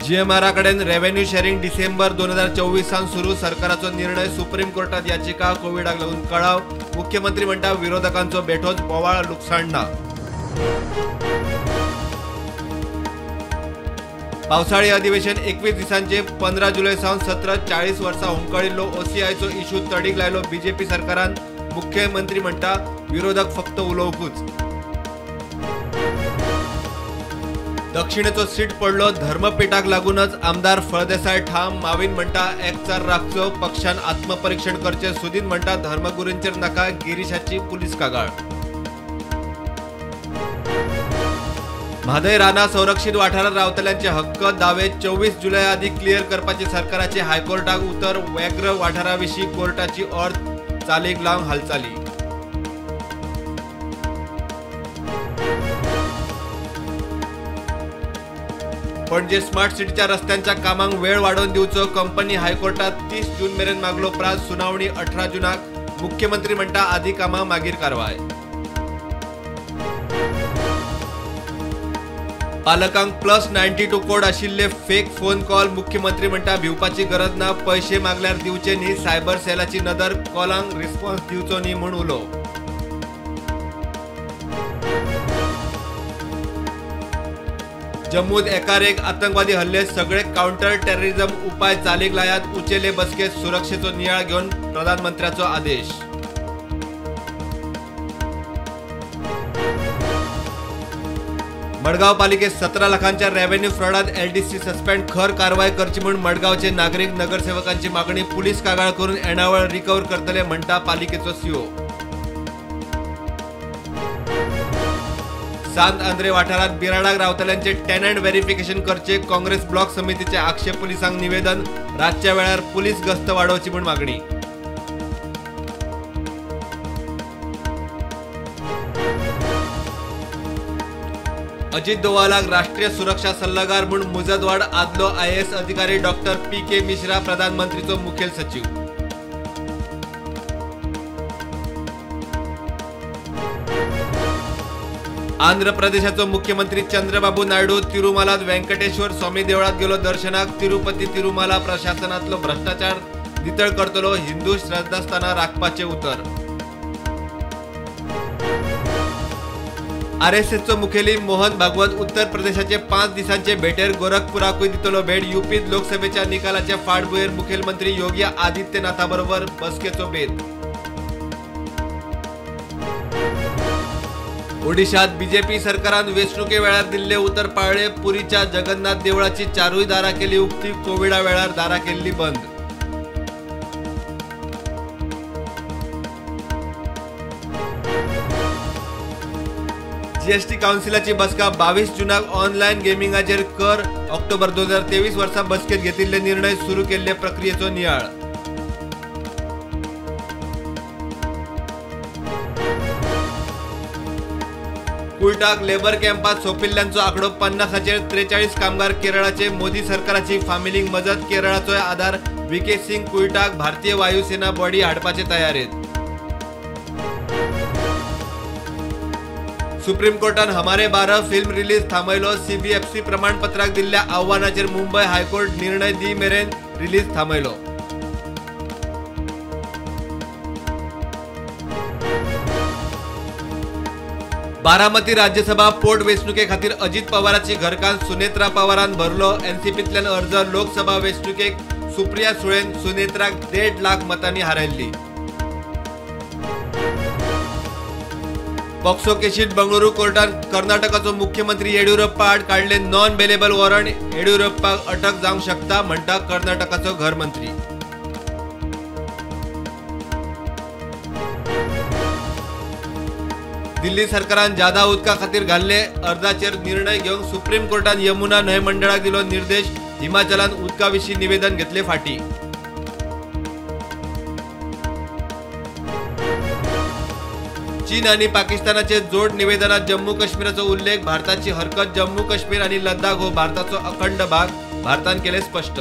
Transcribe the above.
जीएमआरा कडेन revenue sharing डिसेंबर 2024 सावन सुरू, सरकाराचो निर्णय। सुप्रीम कोर्टात याचिका, कोविडाक लागून कळाव। मुख्यमंत्री म्हणटा विरोधकांचो बेठोच बोवाळ, लुकसाण ना। पावसाळी अधिवेशन 21 दिसांचे 15 जुलय सावन सत्र। 40 वर्सां हुमकळिल्लो ओसीआयचो इश्यू तडीक लायलो बीजेपी सरकारान। मुख्यमंत्री म्हणटा विरोधक फक्त उलोवकूच। दक्षिणेचो सीट पडलो धर्मपीठाक लागूनच, आमदार फळदेसाय ठाम। माविन म्हणटा एकचार राखचो, पक्षान आत्मपरीक्षण करचें। सुदीन म्हणटा धर्मगुरूंचेर नाका, गिरीशाची पुलीस कागाळ। म्हादय रानां संरक्षीत वाठारांत रावतल्यांचे हक्क दावे 24 जुलय आदी क्लियर करपाचे सरकाराचे हायकोर्टाक उतर। व्याघ्र वाठारा विशीं कोर्टाची ऑर्द चालीक लावंक हालचाली। पणजे स्मार्ट सिटीच्या रस्त्यांच्या कामांक वेळ वाडोवन दिवचो, कंपनी हायकोर्टात 30 जून मेरेन मागलो प्रास। सुनावणी 18 जुनाक। मुख्यमंत्री म्हणटा आदी कामां मागीर कारवाय। पालकांक +92 कोड आशिल्ले फेक फोन कॉल। मुख्यमंत्री म्हणटा भिवपाची गरज ना, पैशे मागल्यार दिवचे न्ही, सायबर सेलाची नदर, कॉलांक रिस्पॉन्स दिवचो न्ही म्हूण उलो। जम्मूत एकार एक आतंकवादी हल्ले, सगळे काउंटर टेररिझम उपाय चालीक लायात। उचेले बसकेत सुरक्षेचो नियाळ घेवन प्रधानमंत्र्याचो आदेश। मडगांव पालिकेत 17 लाखांच्या रेव्हेन्यू फ्रॉडात एलडीसी सस्पेंड, खर कारवाय करची म्हूण मडगांवचे नागरीक नगरसेवकांची मागणी। पुलीस कागाळ करून येणावळ रिकवर करतले म्हणटा पालिकेचो सीओ। सांत आंद्रे वाठारात बिराडाक रावतल्यांचे टेनंट व्हेरिफिकेशन करचे, काँग्रेस ब्लॉक समितीचे आक्षेप। पुलिसांक निवेदन, रातच्या वेळार पुलीस गस्त वाडोवची म्हूण मागणी। अजित डोवालाक राष्ट्रीय सुरक्षा सल्लागार म्हूण मुजतवाड, आदलो आयएएस अधिकारी डॉक्टर पी.के. मिश्रा प्रधानमंत्रीचो मुखेल सचीव। आंध्र प्रदेशाचो मुख्यमंत्री चंद्रबाबू नायडू तिरुमालात वेंकटेश्वर स्वामी देवळात गेलो दर्शनाक। तिरुपती तिरुमाला प्रशासनातलो भ्रष्टाचार नितळ करतलो, हिंदू श्रद्धास्थानां राखपाचें उतर। आरएसएसचो मुखेली मोहन भागवत उत्तर प्रदेशाचे 5 दिसांचे भेटेर गोरखपुराकूय दितलो भेट। युपीत लोकसभेच्या निकालाचे फाटभुंयेर मुखेलमंत्री योगी आदित्यनाथा बरोबर बसकेचो बेत। ओडिशात बीजेपी सरकारान वेंचणुके वेळार दिल्ले उतर पाळ्ळे। पुरीच्या जगन्नाथ देवळाची 4 दारां केली उक्ती, कोविडा वेळार दारां केल्ली बंद। जीएसटी काउन्सिलाची बसका 22 जुनाक ऑनलायन गेमिंगाचेर कर। ऑक्टोबर 2023 वर्सा बसकेत घेतिल्ले निर्णय, सुरू केल्ले प्रक्रियेचो नियाळ। कुलटाक लेबर कॅम्पात सोंपिल्ल्यांचो आंकडो 50चेर, 43 कामगार केरळाचे। मोदी सरकाराची फामिलींक मजत, केरळाचोय आदार। व्ही.के. सिंग कुलटाक भारतीय वायुसेना बॉडी हाडपाचे तयारेत। सुप्रीम कोर्टान हमारे 12 फिल्म रिलीज थांबयलो। सीबीएफसी प्रमाणपत्राक दिल्ल्या आव्हानाचेर मुंबय हायकोर्ट निर्णय दी मेरेन रिलीज थांबयलो। बारामती राज्यसभा पोट वेंचणुके खातीर अजित पवाराची घरकान्न सुनेत्रा पवारान भरलो एनसीपींतल्यान अर्ज। लोकसभा वेंचणुकेक सुप्रिया सुळेन सुनेत्राक 1.5 लाख मतांनी हारयल्ली। पॉक्सो केशीत बंगळुरू कोर्टान कर्नाटकाचो मुख्यमंत्री येडियुरप्पा आड काडले नॉन बेलेबल वॉरंट। येडियुरप्पाक अटक जावंक शकता म्हणटा कर्नाटकाचो घरमंत्री। दिल्ली सरकारान जादा उदका खातीर घाल्ले अर्जाचेर निर्णय घेवंक सुप्रीम कोर्टान यमुना न्हंय मंडळाक दिलो निर्देश। हिमाचलान उदका विशीं निवेदन घेतले फाटी। चीन आणि पाकिस्तानाचे जोड निवेदनात जम्मू काश्मीराचो उल्लेख। भारताची हरकत, जम्मू काश्मीर आणि लद्दाख हो भारताचो अखंड भाग, भारतान केले स्पष्ट।